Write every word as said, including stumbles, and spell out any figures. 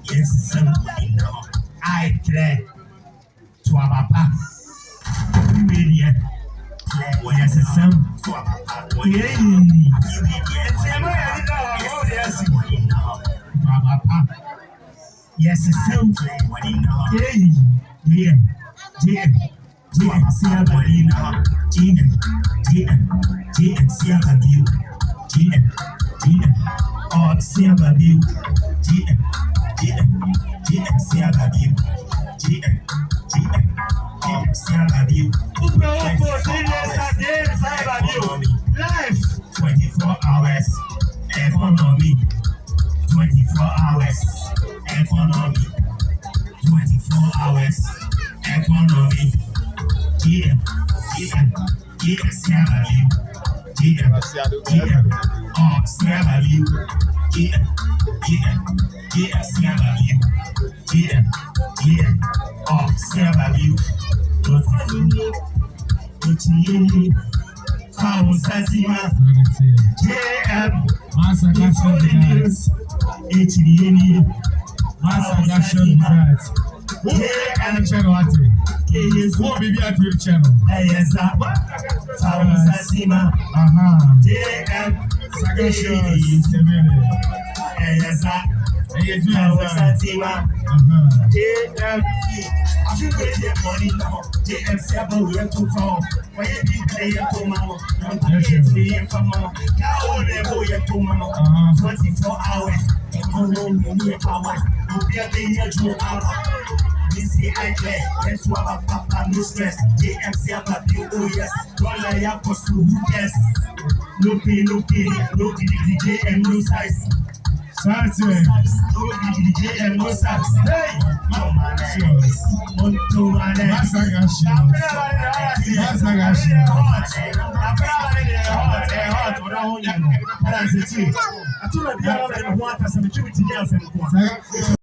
Yes, sir. I declare. Toa papa. Awie deɛ. Ɔyɛ sesɛm. Yei. Nteamaa a yɛdeda hɔ a, ɔwɔ deɛ asi. Toa papa. Yɛ sesɛm. Yei. Deɛ. Deɛ. Deɛ. Sia ba bi. G M. G M. G M. Sia ba bi. G M. G M. Ɔ sia ba bi. G M. G M. G M. Sia ba bi. G M. G M. Ɔ sia ba bi. Opo, opo, G M, G M, sia ba bi. Life. Twenty-four hours economy. Twenty-four hours economy. Twenty-four hours economy. G M. G M. G M, sia ba bi. G M. G M. Ɔ sia ba bi. G M. G M. G M, sia ba bi. G M. G M. Ɔ sia ba bi. Ɔ sia ba bi. Ɔ sia ba bi. J M. Master Gasha News. H D N. Master Gasha News. J M channel ati. Wo bibi ati channel. Ɛyɛ sa. Aha. J M. Saga Show. Ɛyɛ sa. Ɛyɛ sa. Aha. J M. J M. Twenty-four hours. Economy ni power. Obiara bɛyɛ adwuma ara. This is I clear. That's why my papa no stress. J M C about you. Oh yes. Dollar ya cost who cares? No pain, no pain, no J M, no size. Size, eh. No J M, no size. Hey! Master Gasha. Master Gasha. Master Gasha.